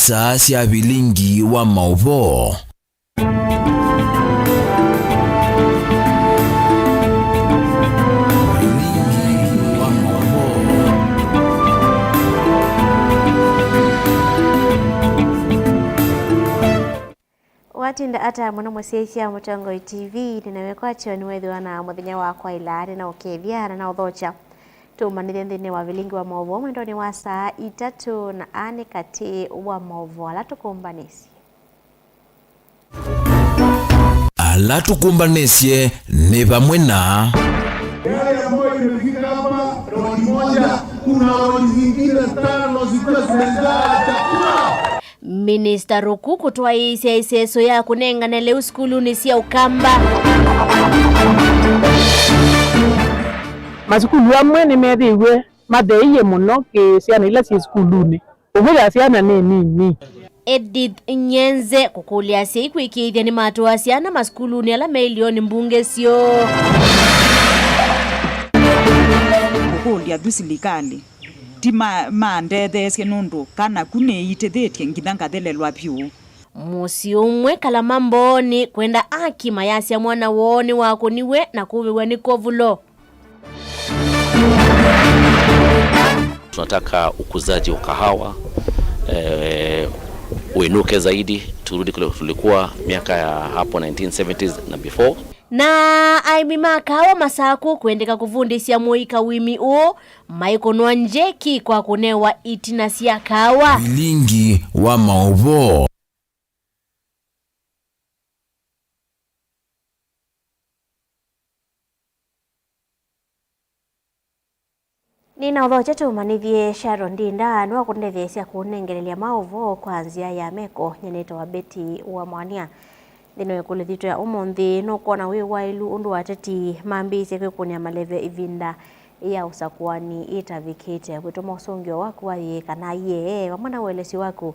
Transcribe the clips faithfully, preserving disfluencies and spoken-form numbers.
Saa sya vilingi wa maũvoo. Vilingi wa maũvoo. Watinda ata mũno mũsyaĩĩsya Mũtongoi T V, nĩnawe kwakyo nĩweethĩwa na mũthenya wa kwaĩla, nĩnaũkethya na naũthokya. Tũmanĩthye nthĩnĩ wa vilingi wa maũvoo mwendonĩ wa saa itatũ na aa nĩ katĩ wa maũvoo ala tũkũmbanĩsye. Ala tũkũmbanĩsye nĩ vamwe na. Yale ambayo imefika hapa, lori moja, kuna lori zingine tano zikiwa zimejaa chakula. Minista Ruku kũtwaĩĩsya ĩseso ya kũnengane lĩu sukulunĩ sya Ũkamba. Masukulu amwe nĩmethĩiwe matheeie mũno kĩ syana ila syĩ sukulunĩ. Ũvũ ya syana nĩ nini. Edith Nyenze kũkũlya asyai kwĩkĩĩthya nĩmatwaa syana masukulunĩ ala me ilionĩ mbunge syoo. Kũkũlya tu silikalĩ ti ma-, mandetheesye nũndũ kana ku nĩĩitĩthĩtye nginya ngathelelwa vyũ. Mũsyĩ ũmwe Kalama Mbooni kwenda aki mayasya mwana woo nĩwakũniwe na kũvĩwa nĩ kovulo. Tunataka ukuzaji wa kahawa, eh, uinuke zaidi, turudi kule tulikuwa miaka ya hapo nineteen seventies na before. Na aĩmi ma kaawa Masaku kwendeka kũvundĩsya mũika ũĩmi ũũ, maikũnwa njeki kwa kũnewa itina sya kaawa. Vilingi wa maũvoo. Nĩnaũthokya tũmanĩthye Sharon Ndinda nĩwakũndetheesya kũnengelelya maũvoo kwa nzĩa ya meko. Nyie nĩtawa Betty wa Mwania. Nthĩnĩ wa ĩkũlyo yitũ ya ũmũnthĩ, nũkwona wĩ waĩlu ũndũ ateti mambĩĩsye kwĩkũnĩa maleve ĩvinda ya ũsakũani ĩtavikĩte? Wĩtũma ũsũngĩo waku wa yĩĩ kana yee, vamwe na ũelesyo waku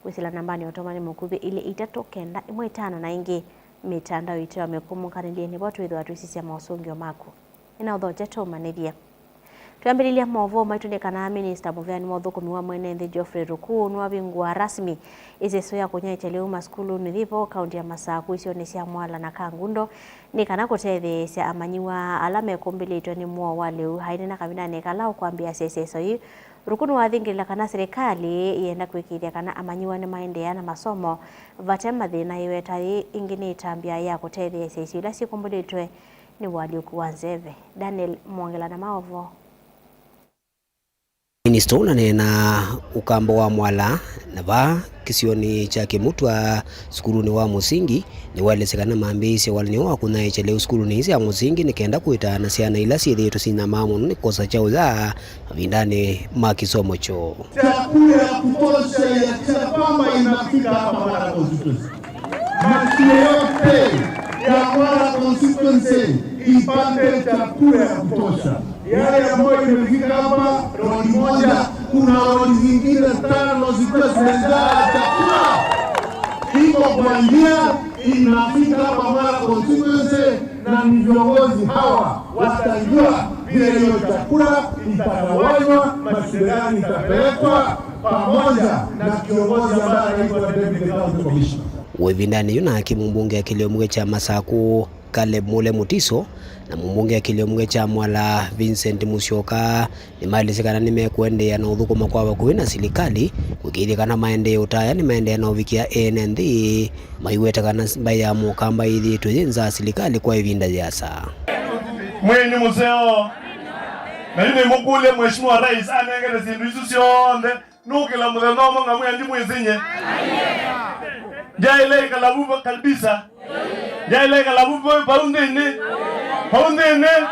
kwĩsĩla nambanĩ ya ũtũmani mũkuvĩ ilĩ itatũ kenda ĩmwe ĩtano, na ĩngĩ mĩtandao itũ ya mĩkũmũkanĩlye nĩvo twĩthĩwa twĩsisya maũsũngĩo maku. Nĩnaũthokya tũmanĩthye. Twĩambĩlĩlya maũvoo maitũ nĩ kana minista mũveani wa ũthũkũmi wa mwene nthĩ Geoffrey Ruku nĩwavingũa rasmi ĩseso ya kũnyaĩĩkya lĩu masukulunĩ yĩvo kaunti ya Masaku isionĩ sya Mwala na Kangundo nĩ kana kũtetheesya amanyĩw'a ala mekũmbĩlĩtwe nĩ mũao wa lĩu. Aineena kavindanĩ kala ũkwambĩĩasya ĩseso yĩu, Ruku nĩwathingĩlĩla kana silikalĩ yĩenda kũĩkĩĩthya kana amanyĩw'a nĩmaendeea na masomo vate mathĩna. Ĩweta yĩĩ ĩngĩ nĩ ĩtambya ya kũtetheesya isio ila syĩkũmbũlĩtwe nĩ ũalyũku wa nzeve. Daniel Mwongela na maũvoo. Minista ũnaneena Ũkamba wa Mwala na vaa kĩsionĩ kya Kĩmutwa sukulunĩ wa mũsingi nĩwaelesye kana mambĩĩsye walany'o wa kũnyaĩĩkya lĩu sukulunĩ ii sya mũsingi nĩ kenda kũĩtaa na syana ila syĩthĩĩtwe sinyamaa mũno nĩ kũkosa kyaũya mavindanĩ ma kĩsomo kyoo. Chakula ya kutosha ya chakula inafika hapa Mwala constituency. Mashule yote ya Mwala constituency ipate chakula ya kutosha. Yale ambayo imefika hapa, lori moja, kuna lori zingine tano zikiwa zimejaa chakula. Iko kwa njia, inafika hapa Mwala constituency, na ni viongozi hawa watajua vile hiyo chakula itagawanywa, mashuleni itapelekwa, pamoja na kiongozi ambaye anaitwa Deputy County Commissioner. Wĩ ĩvindanĩ yĩu nake mũmbunge wa kĩlĩo mũke kya Masaku, Caleb Mule Mutiso, na mũmbunge wa kĩlĩo mũke kya Mwala, Vincent Musyoka, nĩmaelesye kana nĩmekũendeea na ũthũkũma kwa vakuvĩ na silikalĩ kũĩkĩĩthya kana maendeeo ta aya nĩmaendeea na ũvikĩa ene nthĩ, maiweta kana mbaĩ ya Mũkamba yĩthĩĩtwe yĩ nza silikalĩ kwa ĩvinda yĩasa. Mwĩĩ nĩ mũseo, na yu nĩmũkũlya Mheshimiwa Rais anengete syĩndũ isu syonthe. Nũkĩla mũthenya ũmwe ngamwĩa ndimwĩsĩ nyie. Ndyaĩle ĩkala vu kabisa. Ndyaĩle ĩkala vu vau nthĩnĩ. Vau nthĩnĩ.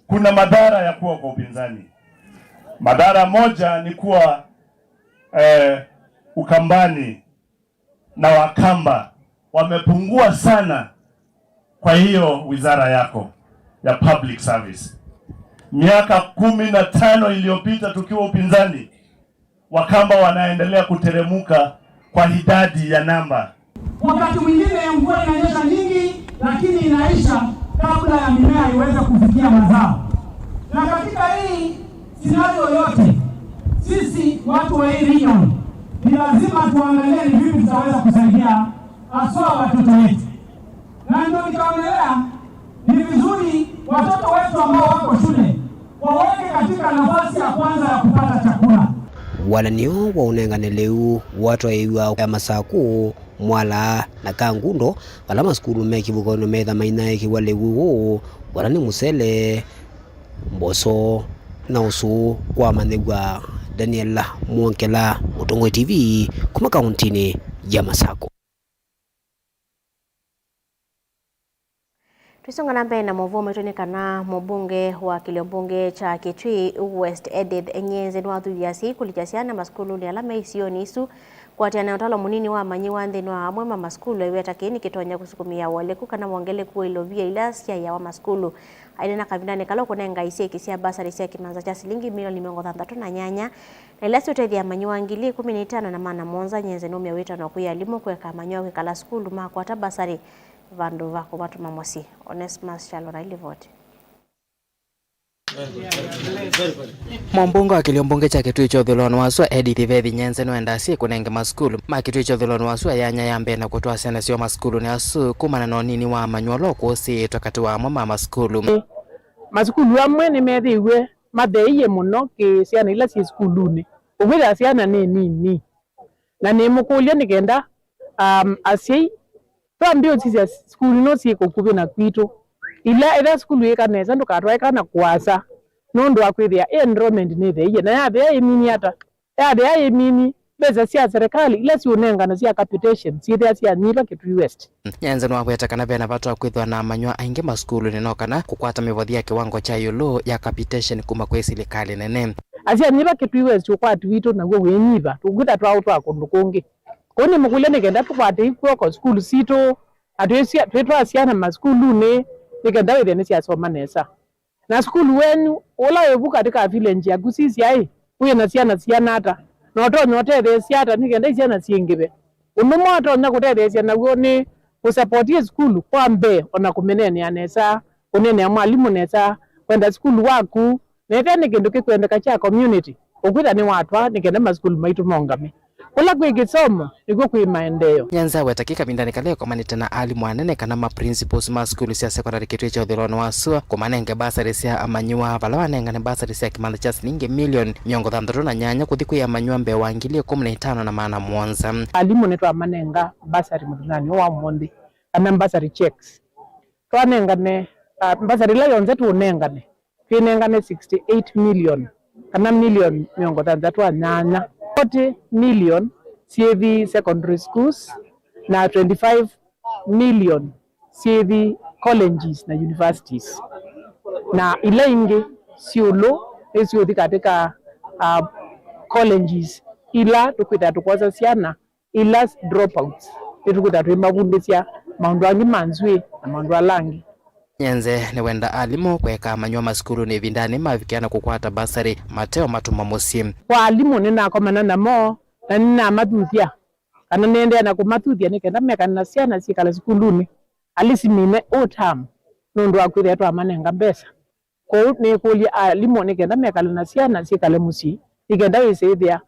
Kuna madhara ya kuwa kwa upinzani. Madhara moja ni kuwa, eh, Ukambani na Wakamba wamepungua sana kwa hiyo wizara yako ya public service. Miaka kumi na tano iliyopita tukiwa upinzani, Wakamba wanaendelea kuteremuka kwa idadi ya namba. Wakati mwingine mvua inanyesha nyingi, lakini inaisha kabla ya mimea iweze kufikia mazao. Na katika hii scenario yote, sisi watu wa hii region Ni lazima tuangalie ni vipi tutaweza kusaidia haswa watoto wetu, na ndio nikaonelea ni vizuri watoto wetu ambao wako shule waweke katika nafasi ya kwanza ya kupata chakula. Wonany'o wa ũnengane lĩu watwaĩĩw'a ya Masakũ, Mwala na Kangundo, vala masukulu me kĩvukonĩ metha mainyaĩĩkĩw'a lĩu ũũ, wala nĩ mũsele, mboso na ũsũũ kwa amanyĩw'a. Daniel Mwongela, Mũtongoi T V, kuma kauntinĩ ya Masakũ. Tũisonga na mbee na maũvoo maitũ nĩ kana mũmbunge wa kĩlio mbunge kya Kitui West Edith Nyenze nĩwathuthya asyai kũlikya syana masukulunĩ ala me isionĩ isu kũatĩana na ũtalo mũnini wa amanyĩw'a nthĩnĩ wa amwe ma masukulu aiweta kĩĩ nĩkĩtonya kũsukumĩa ũeleku kana wongeleku wa ilovia ila syaĩawa masukulu. Aineena kavindanĩ kala ũkũnenga isyĩki sya mbasarĩ sya kĩmanza kya silingi milioni mĩongo thanthatũ na nyanya na ila siũtethya amanyĩw'a ngili ĩkũmi na itano na maana mũonza, Nyenze nũmya wĩtano kwĩ alimũ kũeka amanyĩw'a kwĩkala sukulu makwata mbasarĩ vandũ va kũmatũma mũsyĩ. Onesmus Kyalo na ilivoti. Mũmbunge wa kĩlio mbunge kya Kitui kya ũthũĩlonĩ wa sua Edith Vethi Nyenze nĩwendaa asyai kũnenge masukulu ma Kitui kya ũthũĩlonĩ wa sua yanya ya mbee na kũtwaa syana syoo masukulunĩ asu kumana na ũnini wa amanyĩw'a ũla ũkũsĩĩtwe katĩ wa amwe ma masukulu. Masukulu amwe nĩmethĩiwe matheeie mũno kĩ syana ila syĩ sukulunĩ, ũkwĩthĩa syana nĩ nini. Na nĩmũkũlya nĩ kenda, um, asyai twambie ũsisya sukulu ino syĩ kũkuvĩ na kwitũ. Ila ethĩwa sukulu yĩka nesa, ndũkatwae kana kũasa, nũndũ wa kwĩthĩa enrollment nĩtheeie, na yathea ĩmini ata? Yathea ĩmini, mbesa sya serikali ila siũnengana sya capitation syĩthĩa syanyiva Kitui West. Nyenze nĩwaweta kana vena vata wa kwĩthĩwa na amanyĩw'a aingĩ masukulunĩ no kana kũkwata mĩvothi ya kĩwango kya ĩũlũ ya capitation kuma kwĩ silikalĩ nene. Asyanyiva Kitui West ũkwati witũ naw'o wĩnyiva, tũkwĩtha twaũtwaa kũndũ kũngĩ. Kũu nĩmũkũlya nĩ kenda tũkwatei kw'oko sukulu sitũ, na twĩsya-, twĩtwaa syana masukulunĩ nĩ kenda wĩthĩa nĩsyasoma nesa. Na sukulu wenyu ũla wĩ vu katĩ ka village yaku sisyaĩ, wĩ na syana siana ata, na ũtonya ũtetheesya ata nĩ kenda isyana syĩngĩve? Ũndũ ũmwe watonya kũtetheesya naw'o nĩ kũsapotie sukulu kwa mbee, o na kũmĩneenea nesa, kũneenea mwalimũ nesa, kwenda sukulu waku, na ethĩwa nĩ kĩndũ kĩkwendeka kya community, ũkwĩtha nĩwatwaa nĩ kenda masukulu maitũ mongame. Kũla kwĩ kĩsomo, nĩkw'o kwĩ maendeeo. Nyenze aweta kĩ kavindanĩ kala ekomanĩte na alimũ anene kana ma principals ma sukulu sya sekondalĩ Kitui kya ũthũĩlonĩ wa sua kũmanenge mbasarĩ sya amanyĩw'a, vala wanengane mbasarĩ sya kĩmanza kya silingi milioni mĩongo thanthatũ na nyanya kũthi kwĩ amanyĩw'a mbee wa ngili ĩkũmi na itano na maana mũonza. Alimũ nĩtwamanenga mbasarĩ mũthenyanĩ ũũ wa ũmũnthĩ, kana mbasarĩ checks. Twanengane, ah, mbasarĩ ĩla yonthe tũũnengane, twĩnengane sixty-eight million, kana milioni mĩongo thanthatũ na nyanya. Forty million syĩthi secondary schools, na twenty-five million syĩthi colleges na universities, na ila ingĩ syũlũ nĩsyũthi katika, uh, colleges ila tũkwĩtaa tũkwosa syana ila dropouts, nĩtũkwĩtha twĩmavundĩsya maũndũ angĩ ma nzw'ĩĩ na maũndũ ala angĩ. Nyenze nĩwenda alimũ kũeka amanyĩw'a masukulunĩ ĩvindanĩ mavikĩa na kũkwata mbasarĩ mate ũmatũma mũsyĩ. Kwa alimũ nĩnakomana namo na nĩnamathuthya, kana nĩendeea na kũmathuthya nĩ kenda mekane na syana syĩkale sukulunĩ, at least mine o term, nũndũ wa kwĩthĩa twamanenga mbesa. Kwoou nĩkũlya alimũ nĩ kenda mekale na syana syĩkale mũsyĩ, nĩ kenda wĩsĩthĩa,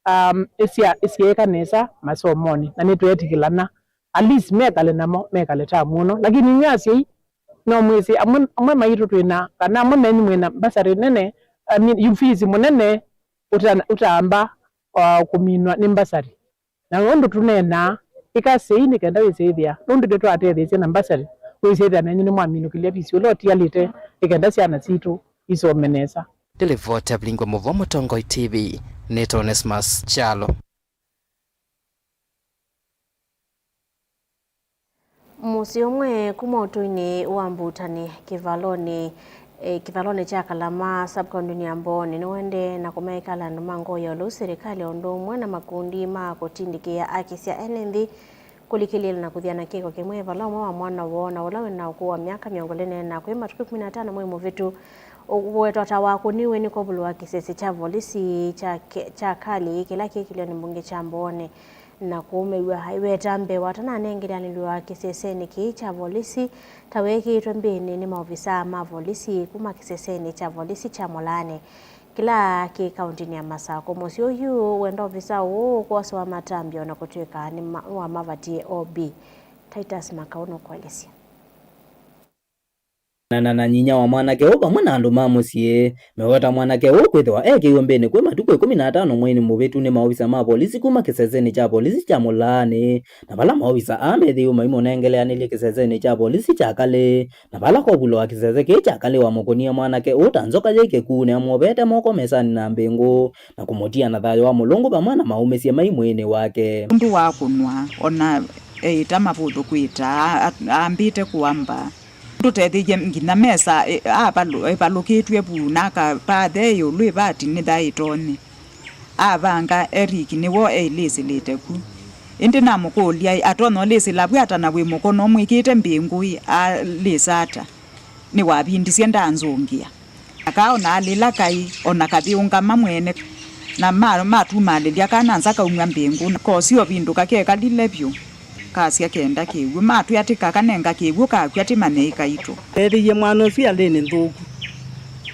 um, ĩsya-, ĩsyeeka nesa masomonĩ, na nĩtweetĩkĩlana at least mekale namo, mekale tamu ũno. Lakini inyw'ĩ asyai, no mwĩsĩ amwe, amwe maitũ twĩna, kana amwe menyu mwĩna mbasarĩ nene, I mean, fees mũnene ũta-, ũtaamba, uh, kũminwa nĩ mbasarĩ. Na ũndũ tũneenaa, ĩka sei nĩ kenda wĩsĩthĩa, nũndũ nĩtwatetheesye na mbasarĩ, wĩsĩthĩa nenyu nĩmwaminũkĩlya visi ũla ũtialĩte nĩ kenda syana sitũ isome nesa. Nĩ livoti ya Vilingwa Mũvoo, Mũtongoi T V, nĩtawa Onesmus Kyalo. Mũsyĩ ũmwe kuma ũtũinĩ wa Mbutani, kĩvalonĩ, eh, kĩvalonĩ kya Kalama, sub-county ya Mbooni, nĩũendee na kũmekala andũ ma ngoo ya ũlou, silikalĩ o ũndũ ũmwe na makundi ma kũtindĩkĩa aki sya ene nthĩ kũlikĩlĩĩla na kũthiana kĩko kĩmwe vala ũmwe wa mwana woo na ũla wĩ na ũkũũ wa myaka mĩongo ĩlĩ na ĩna kwĩ matukũ ĩkũmi na atano mwei mũvĩtu ũwetwa ta wakũniwe nĩ kũvulũwa kĩsese kya volisi kya ke-, kya Kali kĩla kĩ kĩlĩonĩ mbunge kya Mbooni. Na kũũmĩw'a aiweta mbee watananengelanĩlw'a kĩsesenĩ kĩĩ kya volisi ta weekĩĩtwe mbĩnĩ nĩ maovisaa ma volisi kuma kĩsesenĩ kya volisi kya Molaani. Kĩla kĩ kaũntĩnĩ ya Masakũ. Mũsyĩ ũyu wenda ovisa ũũ kwosewa matambya o na kũtw'ĩka nĩwamavatie O B. Titus Makau nũkũelesya. Na, na, na nyinya wa mwanake ũũ vamwe na andũ ma mũsyĩ meweta mwanake ũũ kwĩthĩwa ekĩiwe mbĩnĩ kwĩ matukũ ĩkũmi na atano mweinĩ mũvĩtu nĩ maovisa ma volisi kuma kĩsesenĩ kya volisi kya Mũlaanĩ, na vala maovisa aa methĩiwe maimũnengeleanĩlye kĩsesenĩ kya volisi kya Kalĩ, na vala kovulwa kĩsese kĩĩ kya Kalĩ wamũkũnie mwanake ũũ ta nzoka yĩ kĩkuunĩ amwovete moko mesanĩ na mbĩngũ, na kũmũtia na thayũ wa Mũlũngũ vamwe na maũmĩsye mai mwĩĩnĩ wake. Ũndũ wa kũnwa, o na eĩta mavũthũ kwĩta, a-, ambĩte kũamba. Ndũtethĩie nginya mesa, e, avalũ-, ĩvalũkĩtw'e vu, na akapathe ĩũlũ ĩvati nĩthaĩtony'e. Avanga Eric nĩw'o eilĩsĩlĩte ku. Ĩndĩ namũkũlya, atonya ũlĩsĩla vu ata na wĩ mũkono ũmwĩkĩte mbĩngũ-ĩ, alĩsa ata? Nĩwavindisye ndanzũngĩa. Aka o na alĩla kaĩ, o na kathĩũngama mwene, na ma-, matumalĩlya kana nza kaumw'a mbĩngũ, na koosi ovindũka kekalile vyũ, kasya kenda kĩw'ũ. Matwĩa atĩ kakanenga kĩw'ũ kakw'a atĩ manei kaitũ. Ethĩie mwana ũsu ĩalĩnĩ nthũku.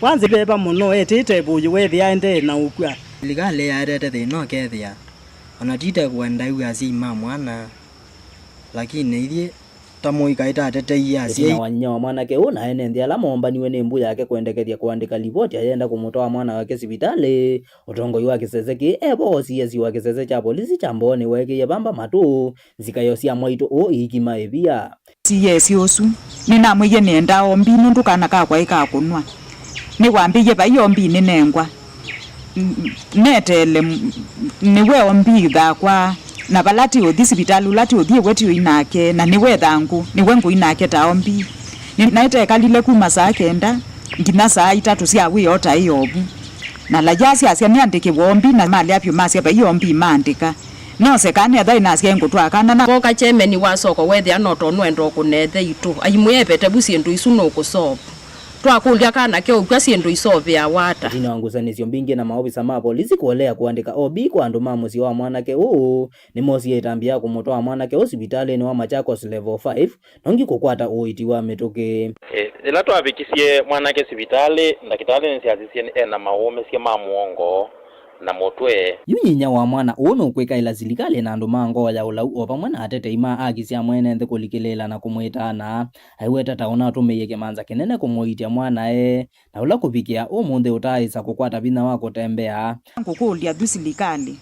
Kwanza ĩveva mũno, etĩĩte ĩvũyũ weethĩa aendee na ũkw'a. Silikalĩ yaetete thĩna ũkethĩa, o na ti ĩtegwa ndaiw'a asyai ma mwana, lakini ithyĩ ta mũika ĩtateteie asyai. Ĩtina wa nyinya wa mwanake ũũ na ene nthĩ ala moombaniwe nĩ mbũ yake kwendekethya kũandĩka livoti ayenda kũmũtwaa mwana wake sivitalĩ, ũtongoi wa kĩsese kĩĩ e vo O C S wa kĩsese kya volisi kya Mbooni weekĩie vamba matũ nzikaĩo sya mwaitũ ũũ iikima ĩvia. C S ũsu nĩnamwĩie nĩendaa O B nũndũ kana kakwa ĩ ka kũnwa. Nĩwambĩie vai O B nĩnengwa. N-, neteele m-, nĩwe O B thakwa, na vala ti ũthi sivitalĩ ũla ti ũthiĩwe ti ũi nake, na nĩwe thangũ, nĩwe ngũi nake ta O B. Nĩ-, naĩ tekalile kuma saa kenda nginya saa itatũ sya wĩoo taĩ ovu. Na laja syasya nĩandĩkĩwe O B, na malea vyũ masya vai O B maandĩka. Nose kana ethwa ĩnasya ĩngũtwaa kana na. Voka kyemeni wa soko wethĩa no tondũ enda ũkũnethe itũ. Aimwĩa epete vu syĩndũ isu nũkũsova. Twakũlya kana keũkw'a syĩndũ isoveawa ata? Ĩtina wa ngusanĩsyo mbingĩ na maovisa ma volisi kũelea kũandĩka O B kwa andũ ma mũsyĩ wa mwanake ũũ, nĩmosie ĩtambya ya kũmũtwaa mwanake ũũ sivitalĩnĩ wa Machakos Level five, nongi kũkwata ũiiti wa mĩtũkĩ. E, yĩla twavikisye mwanake sivitalĩ, ndakĩtalĩ nĩsyasisye ena maũmĩsye ma mũongo na mũtwe. Yu nyinya wa mwana ũũ nũkwĩkaĩla silikalĩ na andũ ma ngoo ya ũlau o vamwe na atetei ma aki sya mwene nthĩ kũlikĩlĩĩla na kũmwĩtaana. Aiweta ta ũnatũmĩie kĩmanza kĩnene kũmũiitya mwanae, na ũla kũvikĩa ũmũnthĩ ũtaaĩsa kũkwata vinya wa kũtembea. Ngũkũlya vu silikalĩ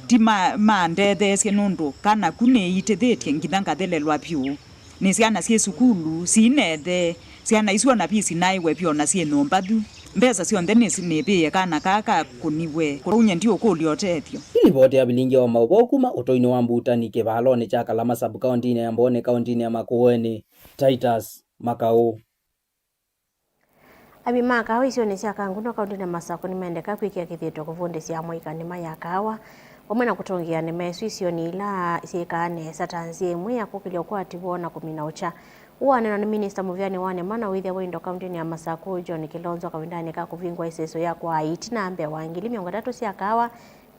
ti ma-, mandetheesye nũndũ kana ku nĩĩitĩthĩtye nginya ngathelelwa vyũ. Nĩ syana syĩ sukulu, siinethe, syana isu ona visi naĩwe vyũ ona syĩ nyũmba vu. Mbesa syonthe nĩ-, nĩvĩĩe kana kaa kakũniwe. Kwoou nye ndiũkũlya ũtethyo. Ĩ livoti ya vilingi wa maũvoo kuma ũtũinĩ wa Mbutani kĩvalonĩ kya Kalama sub-kaũntĩnĩ ya Mbooni kaũntĩnĩ ya Makueni. Titus Makau. Avi ma kaawa isionĩ sya Kangundo kaũntĩnĩ ya Masakũ nĩmaendeka kwĩkĩa kĩthito kũvundĩsya amwaika nĩma ya kaawa, vamwe na kũtongea nĩma ĩsu isionĩ ila syĩkaa nesa ta nzĩa ĩmwe ya kũkĩlya ũkwati woo na kũmina ũkya. Ũũ wanenwa nĩ minista mũvĩanĩ wa nĩma na ũĩthya wa indo kaũntĩnĩ ya Masakũ, John Kilonzo, kavindanĩ ka kũvingũa ĩsesũ ya kwaa ĩtina mbee wa ngili mĩongo ĩtatũ sya kaawa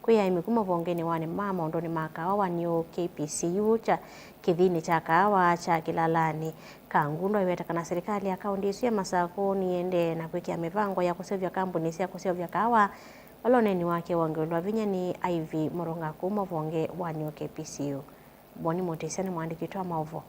kwĩ aĩmi kuma ũvongenĩ wa nĩma maũndũnĩ ma kaawa wa New K P C U kya kĩthĩnĩ kya kaawa kya Kĩlalanĩ. Kangundo aiweta kana silikalĩ ya kaũntĩ ĩsu ya Masakũ nĩyĩendee na kwĩkĩa mĩvango ya kũseũvya kambuni sya kũseũvya kaawa. Vala ũneeni wake wongeleelwa vinya nĩ Ivy Murunga kuma ũvonge wa New K P C U. Boni Mũtĩsya nĩ mũandĩki witũ wa maũvoo.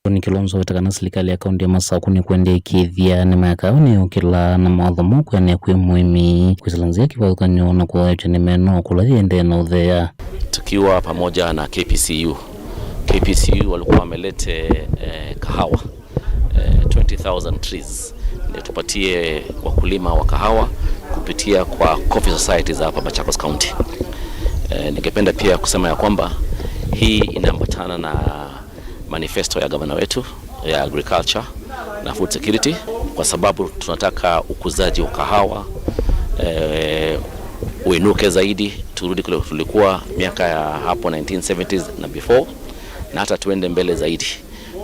John Kilonzo aweta kana silikalĩ ya kaũntĩ ya Masakũ nĩkwendea ĩkĩĩthya nĩma ya kaawa nĩyũkĩla na mawatho mokũenea kwĩ mũĩmi kwĩsĩla nzĩa kĩvathũkany'o na kũthaĩũkya nĩma ĩno kũla yĩendee na ũthea. Tukiwa pamoja na K P C U. K P C U walikuwa wamelete, eh, kahawa, eh, twenty thousand trees. Ndio tupatie wakulima wa kahawa kupitia kwa coffee societies hapa Machakos County. Eh, ningependa pia kusema ya kwamba hii inaambatana na manifesto ya gavana wetu ya agriculture na food security, kwa sababu tunataka ukuzaji wa kahawa, eh, uinuke zaidi, turudi kule tulikuwa miaka ya hapo nineteen seventies na before, na hata tuende mbele zaidi.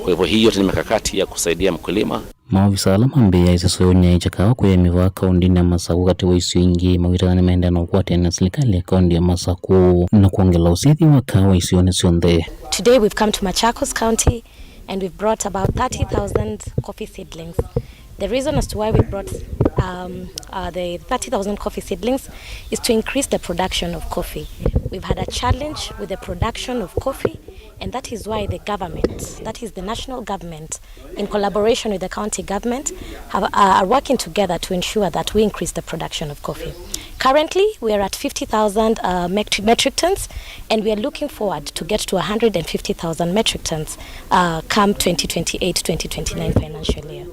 Kwa hivyo, hii yote ni mikakati ya kusaidia mkulima. Maovisa ala mambĩĩaa ĩsesũ ya ũnyaĩĩkya kaawa kwĩ aĩmi vaa kaũntĩnĩ ya Masakũ katĩ wa isio ingĩ mawĩtana nĩmaendeea na ũkwatĩanĩa na silikalĩ ya kaũntĩ ya Masakũ na kwongela ũsyĩthyo wa kaawa isionĩ syonthe. Today we've come to Machakos County and we've brought about thirty thousand coffee seedlings. The reason as to why we brought um, uh, the thirty thousand coffee seedlings is to increase the production of coffee. We've had a challenge with the production of coffee, and that is why the government, that is the national government, in collaboration with the county government, have, uh, are working together to ensure that we increase the production of coffee. Currently, we are at fifty thousand uh, metric, metric tons, and we are looking forward to get to one hundred fifty thousand metric tons uh, come twenty twenty-eight twenty twenty-nine financial year.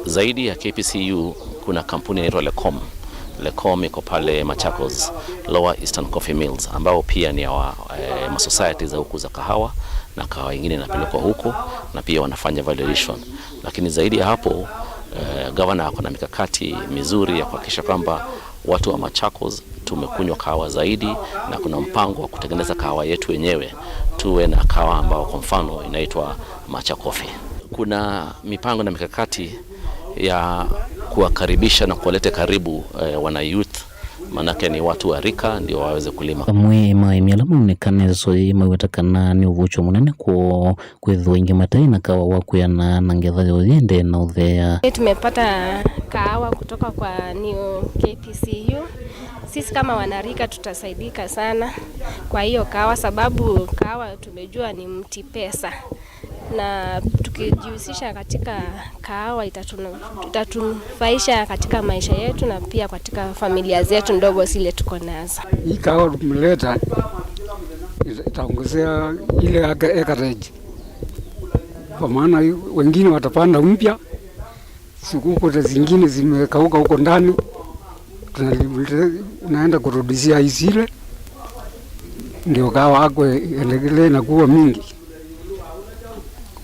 Zaidi ya K P C U, kuna kampuni inaitwa Lecom. Lecom iko pale Machakos, Lower Eastern Coffee Mills, ambao pia ni wa eh, masociety za huku za kahawa na kahawa ingine inapelekwa huko, na pia wanafanya valuation. Lakini zaidi ya hapo eh, gavana ako na mikakati mizuri ya kuhakikisha kwamba watu wa Machakos tumekunywa kahawa zaidi, na kuna mpango wa kutengeneza kahawa yetu wenyewe, tuwe na kahawa ambao kwa mfano inaitwa Macha Coffee. Kuna mipango na mikakati ya kuwakaribisha na kuwaleta karibu eh, wana youth, manake ni watu wa rika ndio waweze kulima. Amwe ma aĩmi ala maũnĩkane ĩsoĩ maweta kana nĩ ũvũtyo mũnene kwoo kwĩthĩwa aingĩ mataĩ na kahawa wa kwĩana na ngetha yoo yĩendee na ũthea. Tumepata kahawa kutoka kwa new K P C U. Sisi kama wanarika tutasaidika sana kwa hiyo kahawa, sababu kahawa tumejua ni mti pesa, na tukijihusisha katika kahawa itatunu- itatunufaisha katika maisha yetu na pia katika familia zetu ndogo zile tuko nazo. Hii kahawa tumeleta ita- itaongezea ile aka- acreage, kwa maana wengine watapanda mpya. Sikukuta zingine zimekauka huko ndani, tunali- unaenda kurudishia isile, ndio kahawa yako endelee na kuwa mingi.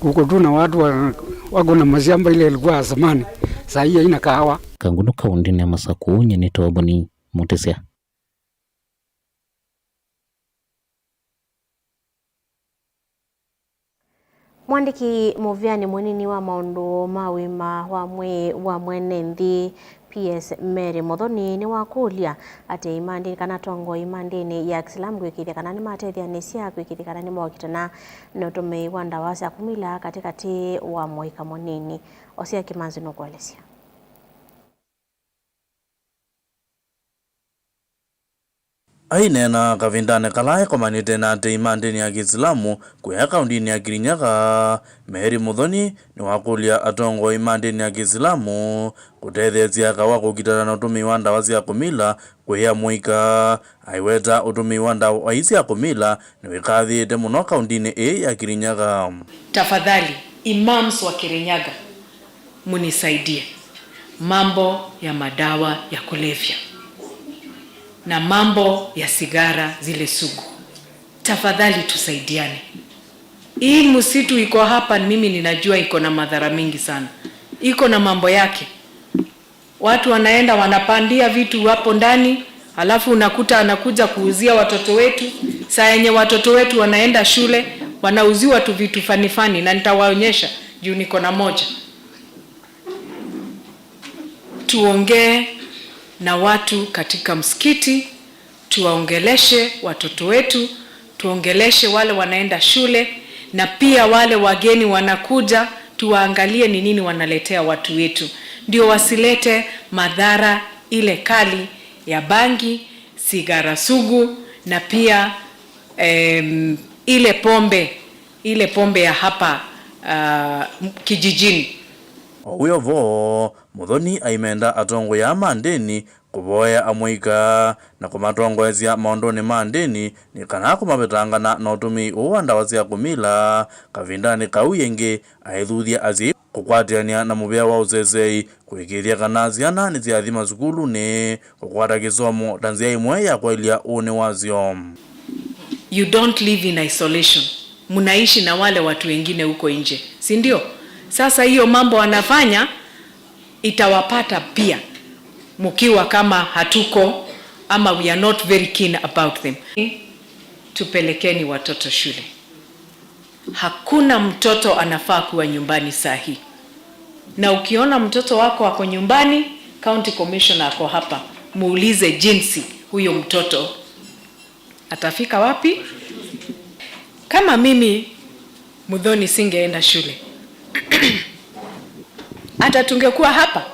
Kuko tu na watu wa- wako na mashamba ile ilikuwa ya zamani, saa hii haina kahawa. Kangunu kaũndĩnĩ ya Masakũ, nyie nĩ Toboni Mũtĩsya. Mwandĩki mũvĩanĩ mũnini wa maũndũ ma ũima wa mwĩĩ wa mwene nthĩ, P S Mary Muthoni, nĩwakũlya ateei ma ndĩni kana atongoi ma ndĩni ya Kisilamu kwĩkĩĩthya kana nĩmatethyanĩsya kwĩkĩĩthya kana nĩmokitana na ũtũmĩi wa ndawa sya kũmila katĩkatĩ wa mũika mũnini. Osia Kĩmanzi nũkũelesya. Aineena kavindanĩ kala akomanĩte na ateei ma ndĩni ya Kĩisilamu kũya kaũndĩnĩ ya Kirinyaga, Mary Muthoni nĩwakũlya atongoi ma ndĩni ya Kĩisilamu kũtetheesya aka wa kũkitana na ũtũmĩi wa ndawa sya kũmila kũya mũika. Aiweta ũtũmĩi wa ndawa ii sya kũmila nĩwĩkathĩĩte mũno kaũndĩnĩ ĩĩ ya Kirinyaga. Tafadhali, imams wa Kirinyaga, munisaidie mambo ya madawa ya kulevya na mambo ya sigara zile sugu. Tafadhali tusaidiane. Hii msitu iko hapa, mimi ninajua iko na madhara mingi sana, iko na mambo yake. Watu wanaenda wanapandia vitu hapo ndani, alafu unakuta anakuja kuuzia watoto wetu. Saa yenye watoto wetu wanaenda shule, wanauziwa tu vitu fani fani, na nitawaonyesha juu niko na moja. Tuongee na watu katika msikiti, tuwaongeleshe watoto wetu, tuongeleshe wale wanaenda shule, na pia wale wageni wanakuja, tuwaangalie ni nini wanaletea watu wetu, ndio wasilete madhara ile kali ya bangi, sigara sugu, na pia em, ile pombe, ile pombe ya hapa ah, kijijini. O wĩ o vo, Muthoni aimenda atongoi aa ma ndĩni kũvoya amũika na kũmatongoesya maũndũnĩ ma ndĩni nĩ kana kũmavetangana na ũtũmĩi ũũ wa ndawa sya kũmila. Kavindanĩ kau ĩngĩ, aithuthya asyai kũkwatĩanĩa na mũvĩa wa ũseseĩ, kũĩkĩĩthya kana syana nĩsyathi masukulunĩ, kũkwata kĩsomo ta nzĩa ĩmwe ya kwaĩlya ũnĩ wasyo. You don't live in isolation. Mnaishi na wale watu wengine huko nje, si ndio? Sasa hiyo mambo wanafanya itawapata pia mkiwa kama hatuko ama we are not very keen about them. Tupelekeni watoto shule. Hakuna mtoto anafaa kuwa nyumbani saa hii. Na ukiona mtoto wako ako nyumbani, county commissioner ako hapa, muulize jinsi huyo mtoto atafika wapi. Kama mimi Muthoni singeenda shule, hata tungekuwa hapa,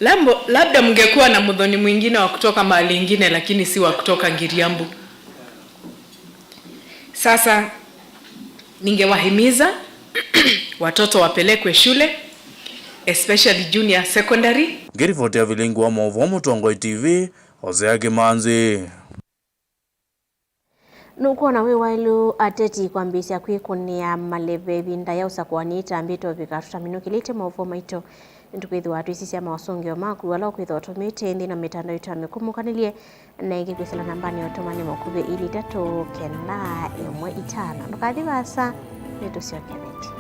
Lambo, labda mngekuwa na Muthoni mwingine wa kutoka mahali ingine, lakini si wa kutoka Ngiriambu. Sasa ningewahimiza watoto wapelekwe shule, especially junior secondary. Ngĩriboti ya vilingi wa maũvoo Mũtongoi T V, Hosea Kĩmanzi. Nũkwona wĩ waĩlu ateti kwambĩĩsya kwĩkũnĩa maleve ĩvinda ya ũsakũani ĩtambĩte ũvika? Tũtaminũkĩlĩtye maũvoo maitũ, nĩtũkwĩthĩwa twĩsisya maũsũngĩo maku ala ũkwĩthwa ũtũmĩte nthĩnĩ wa mĩtandao itũ ya mĩkũmũkanĩlye, na ĩngĩ kwĩsĩla nambanĩ ya ũtũmani mũkuvĩ ilĩ itatũ kenda ĩmwe itano. Ndũkathi vaasa, nĩtũsyokea ĩngĩ.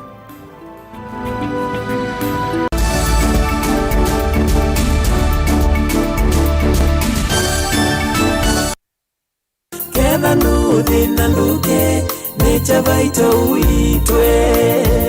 Ketha ndũthĩna ndũke, nĩ Kyavaito ũitwe.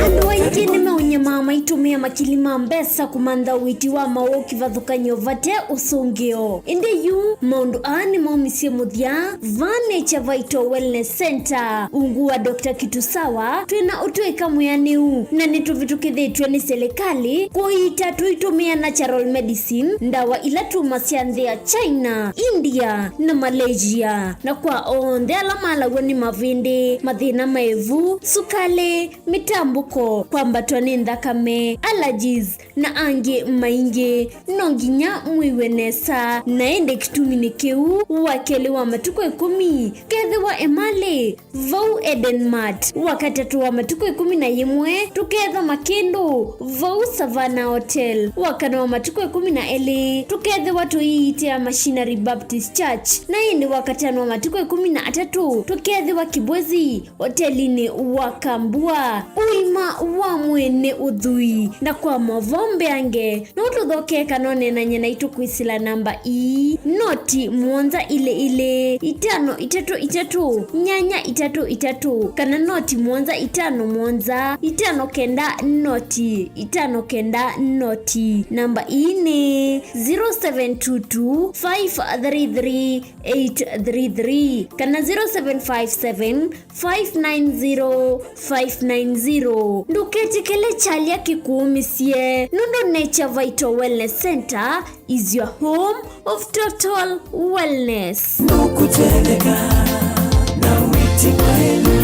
Andũ aingĩ nĩmaũnyamaa maitũmĩa makili ma mbesa kũmantha ũiiti wa maũũ kĩvathũkany'o vate ũsũngĩo. Ĩndĩ yu, maũndũ aa nĩmaumisye mũthya vaa nĩ Kyavaito Wellness Center. Ungu wa Doctor Kitusawa, twĩ na ũtũĩka mwĩanĩu, na nĩtũvĩtũkĩthĩtw'e nĩ silikalĩ kũiita tũitũmĩa natural medicine, ndawa ila tumasya nthĩ ya China, India, na Malaysia. Na kwa onthe ala malaw'a nĩ mavĩndĩ, mathĩna ma ĩvu, sukalĩ, mĩtambũko, kwambatwa nĩ nthakame, allergies, na angĩ maingĩ, no nginya mwĩw'e nesa. Na ĩndĩ kĩtumi nĩ kĩu, wa kelĩ wa matukũ ĩkũmi, kethĩwa Emali, vau Eden Mart, wa katatũ wa matukũ ĩkũmi na yĩmwe, tũketha Makĩndũ, vau Savannah Hotel, wa kana wa matukũ ĩkũmi na elĩ, tũkethĩwa tũiitĩa Machinery Baptist Church, na ĩndĩ wa katano wa matukũ ĩkũmi na atatũ, tũkethĩwa Kibwezi, hotelinĩ wa Kambua. Ũima wa mwĩĩ nĩ ũthwii, na kwa maũvoo mbeange, no tũthokee kana ũneenany'e naitũ kwĩsĩla namba ii, noti mũonza ilĩ ilĩ, itano itatũ itatũ, nyanya itatũ itatũ, kana noti mũonza itano mũonza, itano kenda noti, itano kenda noti. Namba ii nĩ zero seven two two, five three three, eight three three, kana zero seven five seven, five nine zero, five nine zero. Ndũketĩkĩle kyalya kĩkũũmĩsye, nũndũ Nature Vital Wellness Center is your home of total wellness. Nũkũtetheka na wĩti mwaĩlu.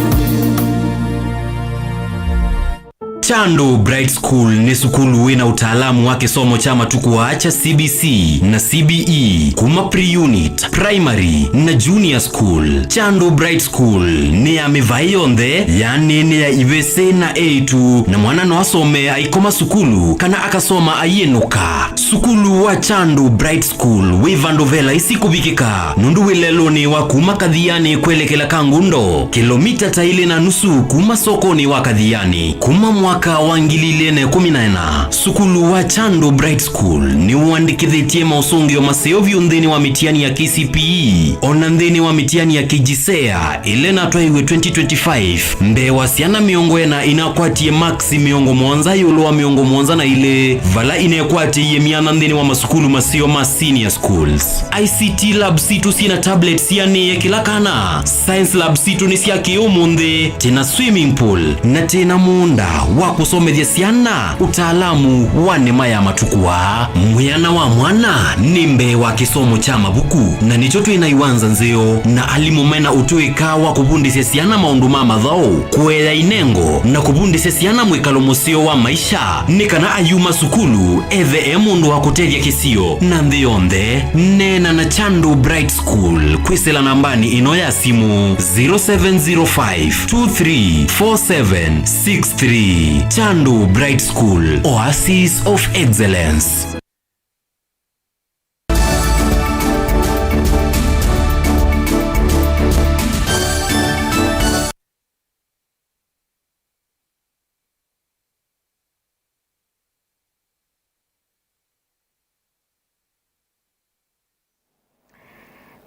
Chandu Bright School nĩ sukulu wĩ na ũtaalamu wa kĩsomo kya matukũ aa kya C B C na C B E, kuma pre-unit, primary, na junior school. Chandu Bright School nĩ ya mĩvaĩ yonthe, yaani nĩ ya ivĩsĩ na eĩtu, na mwana no asome aikoma sukulu kana akasoma aiĩnũka. Sukulu wa Chandu Bright School wĩ vandũ ve laisi kũvikĩka, nũndũ wĩ lelũnĩ wa kuma Kathiani kwelekela Kangundo, kĩlomita ta ilĩ na nusu kuma sokonĩ wa Kathiani. Kuma mwaka wa ngili ilĩ na ĩkũmi na ĩna, sukulu wa Chandu Bright School nĩũandĩkĩthĩtye maũsũngĩo maseo vyũ nthĩnĩ wa mĩtiani ya K C P E, o na nthĩnĩ wa mĩtiani ya KJSEA ĩla ĩnatwaiwe twenty twenty-five, mbee wa syana mĩongo ĩna inakwatie maksi mĩongo mũonza ĩũlũ wa mĩongo mũonza na ilĩ, vala inekwatĩie myanya nthĩnĩ wa masukulu maseo ma senior schools. I C T lab sitũ syĩ na tablets sianĩe kĩla kana. Science lab sitũ nĩ sya kĩ-ũmũnthĩ, twĩ na swimming pool, na twĩ na mũũnda wa kũsomethya syana ũtaalamu wa nĩma ya matukũ aa. Mwĩana wa mwana nĩ mbee wa kĩsomo kya mavuku, na nĩkyo twĩ na iwanza nzeo na alimũ me na ũtũĩka wa kũvundĩsya syana maũndũ ma mathaũ, kũea inengo, na kũvundĩsya syana mwĩkalo mũseo wa maisha, nĩ kana ayuma sukulu ethe e mũndũ wa kũtethya kĩsio na nthĩ yonthe. Neena na Chandu Bright School kwĩsĩla nambanĩ ĩno ya simũ, zero seven zero five two three four seven six three. Chandu Bright School, Oasis of Excellence.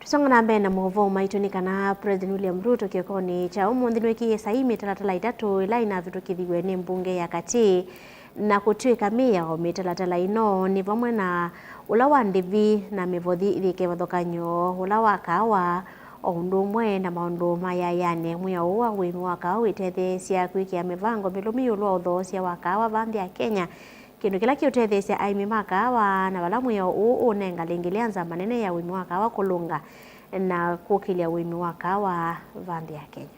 Tũsonga na mbee na maũvoo maitũ nĩ kana President William Ruto kĩokonĩ kya ũmũnthĩ nĩwĩkĩie saii mĩtalatala ĩtatũ ĩla ĩnavĩtũkĩthiw'e nĩ mbunge ya katĩ na kũtw'ĩka mĩao. Mĩtalatala ĩno nĩ vamwe na ũla wa ndĩvi na mĩvothi yĩ kĩvathũkany'o, ũla wa kaawa, o ũndũ ũmwe na maũndũ ma yayanĩ. Mwĩao ũũ wa ũĩmi wa kaawa wĩtetheesya kwĩkĩa mĩvango mĩlũmu ĩũlũ wa ũthoosya wa kaawa va nthĩ ya Kenya, Kĩndũ kĩla kĩũtetheesya aĩmi ma kaawa na vala mwĩao ũũ ũũnenga lĩngĩ lĩanza manene ya ũĩmi wa kaawa kũlũnga na kũkĩlya ũĩmi wa kaawa va nthĩ ya Kenya.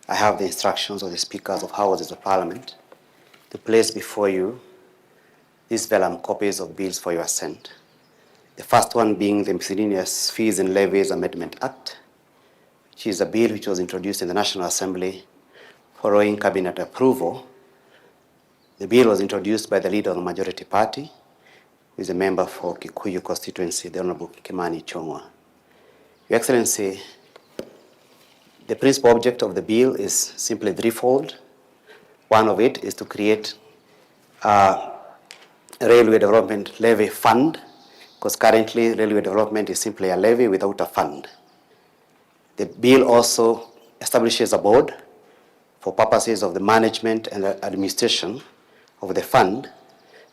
I have the instructions of the Speakers of Houses of Parliament to place before you these vellum copies of bills for your assent. The first one being the Miscellaneous Fees and Levies Amendment Act, which is a bill which was introduced in the National Assembly following cabinet approval. The bill was introduced by the leader of the majority party, who is a member for Kikuyu constituency, the Honorable Kimani Ichung'wa. Your Excellency, the principal object of the bill is simply threefold. One of it is to create a railway development levy fund, because currently railway development is simply a levy without a fund. The bill also establishes a board for purposes of the management and the administration of the fund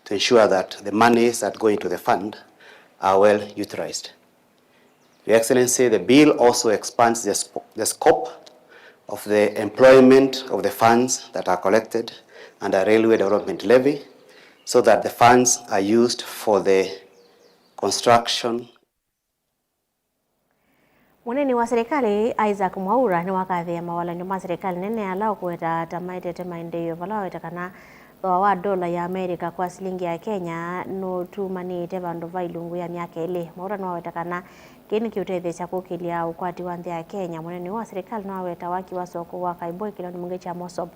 to ensure that the monies that go into the fund are well utilized. Your Excellency, the bill also expands the sp-, the scope of the employment of the funds that are collected under railway development levy, so that the funds are used for the construction. Mũneeni wa serikali Isaac Mwaura nĩwakathĩĩa mawalany'o ma serikali nene ala ũkũweta ta maetete maendeeo, vala waweta kana thooa wa ndola ya Amerika kwa silingi ya Kenya nũtumanĩte vandũ va ilungu ya myaka ĩlĩ. Mwaura nĩwaweta kana kĩĩ nĩkĩũtetheesya kũkĩlya ũkwati wa nthĩ ya Kenya. Mũneeni ũũ wa serikali nĩwaweta waki wa soko wa Kaiboi kĩlonĩ mbunge kya Mosop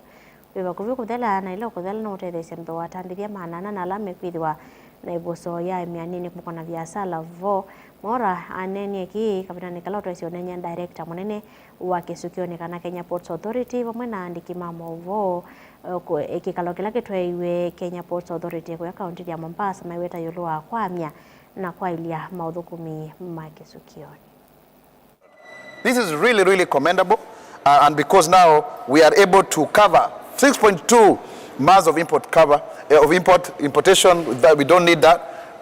wĩ vakuvĩ kũthela, na ĩla ũkũthela nũũtetheesya mbee wa atandĩthya maana ana na ala mekwĩthĩwa na ĩvuso ya aĩmi anini kũmũkana viasala vo. Mwaura aneenie kĩĩ kavindanĩ kala ũtwaĩsye ũneenea director mũnene wa kĩsukĩonĩ kana Kenya Ports Authority vamwe na aandĩki ma maũvoo, eh, kũ-, eh, kĩkalo kĩla kĩtwaĩiwe Kenya Ports Authority kũya kaũntĩnĩ ya Mombasa maiweta ĩũlũ wa kwamya na kwaĩlya maũthũkũmi ma kĩsukĩonĩ. This is really, really commendable, uh, and because now we are able to cover six point two months of import cover, uh, of import, importation, that we don't need that.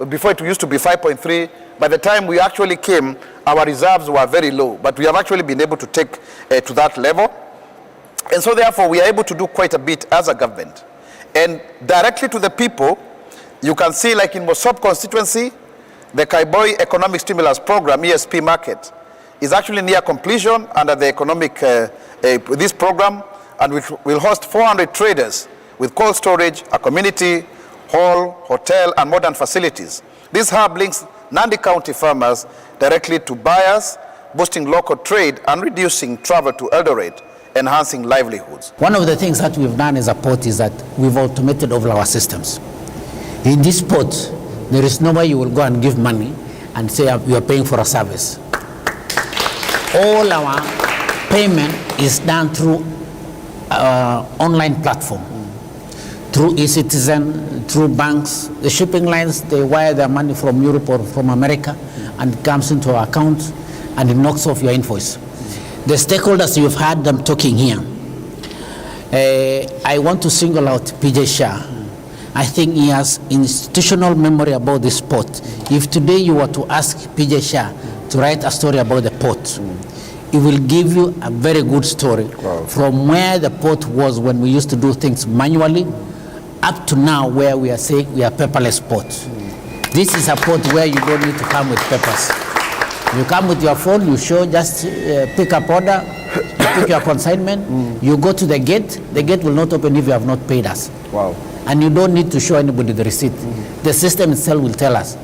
Before it used to be five point three. By the time we actually came, our reserves were very low, but we have actually been able to take, uh, to that level. And so therefore we are able to do quite a bit as a government. And directly to the people, you can see, like, in Mosop constituency, the Kaiboi Economic Stimulus Program, E S P market, is actually near completion under the economic, uh, uh, this program, and we will host four hundred traders with cold storage, a community hall, hotel, and modern facilities. This hub links Nandi County farmers directly to buyers, boosting local trade and reducing travel to Eldoret, enhancing livelihoods. One of the things that we've done as a port is that we've automated all our systems. In this port, there is nowhere you will go and give money and say, "Uh, you are paying for a service." All our payment is done through, uh, online platform, through e-Citizen, through banks. The shipping lines, they wire their money from Europe or from America, and it comes into our account, and it knocks off your invoice. The stakeholders, you've heard them talking here. Uh, I want to single out P J Shah. I think he has institutional memory about this port. If today you were to ask P J Shah to write a story about the port, he will give you a very good story. Wow. From where the port was when we used to do things manually, up to now where we are saying we are paperless port. This is a port where you don't need to come with papers. You come with your phone, you show, just, uh, pick up order, you pick your consignment, you go to the gate, the gate will not open if you have not paid us. Wow. And you don't need to show anybody the receipt. The system itself will tell us.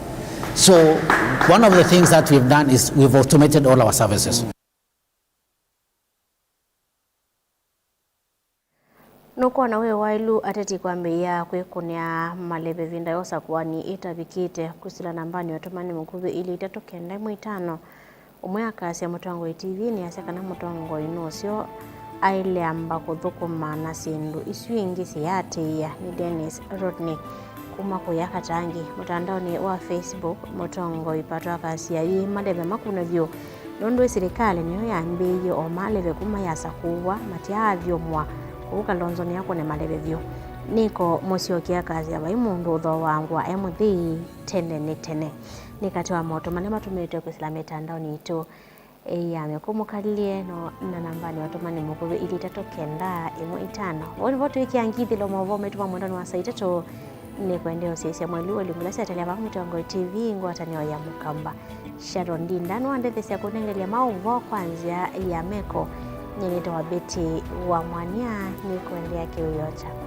So one of the things that we've done is we've automated all our services. Nũkwona wĩ waĩlu ateti kwambĩĩa kwĩkũnĩa maleve ĩvinda ya ũsakũani ĩtavikĩte. Kwĩsĩla nambanĩ ya ũtũmani mũkuvĩ ilĩ itatũ kenda ĩmwe itano, ũmwe akasya mũtongoi T V-nĩ asya kana mũtongoi nũseo aĩle amba kũthũkũma na syĩndũ isu ingĩ siyaatĩĩa. Nĩ Dennis Rodney kuma kũya Katangi. Mũtandaonĩ wa Facebook, mũtongoi Pato akasya ĩĩ maleve makũnwe vyũ. Nũndũ ĩ silikalĩ nĩyo yambĩĩie o maleve kuma yasakũwa, matyaavyũmwa, kwoou Kalonzo nĩakũne maleve vyũ. Nĩko mũsyokea akasya, vai mũndũ ũthooaa ngũa e mũthei tene nĩ tene. Nĩ katĩ wa maũtũ malea matũmĩĩtwe kwĩsĩla mĩtandaonĩ yitũ ya meko. Mũkalĩle no na nambanĩ ya ũtũmani mũkuvĩ ilĩ itatũ kenda ĩmwe itano. Vau nĩvo twĩkĩa ngithĩlo maũvoo maitũ ma mwendonĩ wa saa itatũ. Nĩkwendea ũsyaĩĩsya mweli wa ilungu ila syatelea vaa Mũtongoi T V, ngwatanĩo ya Mũkamba. Sharon Ndinda nĩwandetheesya kũnengelya maũvoo kwa nzĩa ya meko. Nyie nĩtawa Betty wa Mwania, nĩkwendea kĩwĩoo kyaku.